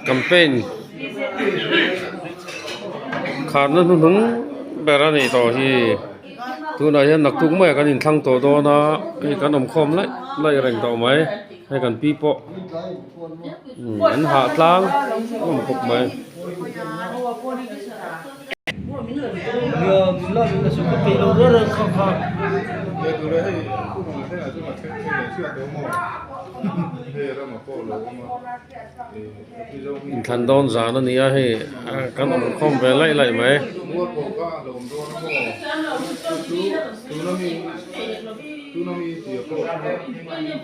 Campaign kharna hnuhnung ber a nih tawh hi tunah hian naktuk maiah kan inthlang tawh dawn a hei kan awm khawm laih laih reng tawh mai hei kan pi pawh an hah tlang awm khawp mai. Inthlan dawn zan a ni a hei kan awm khawm ve laih laih mai.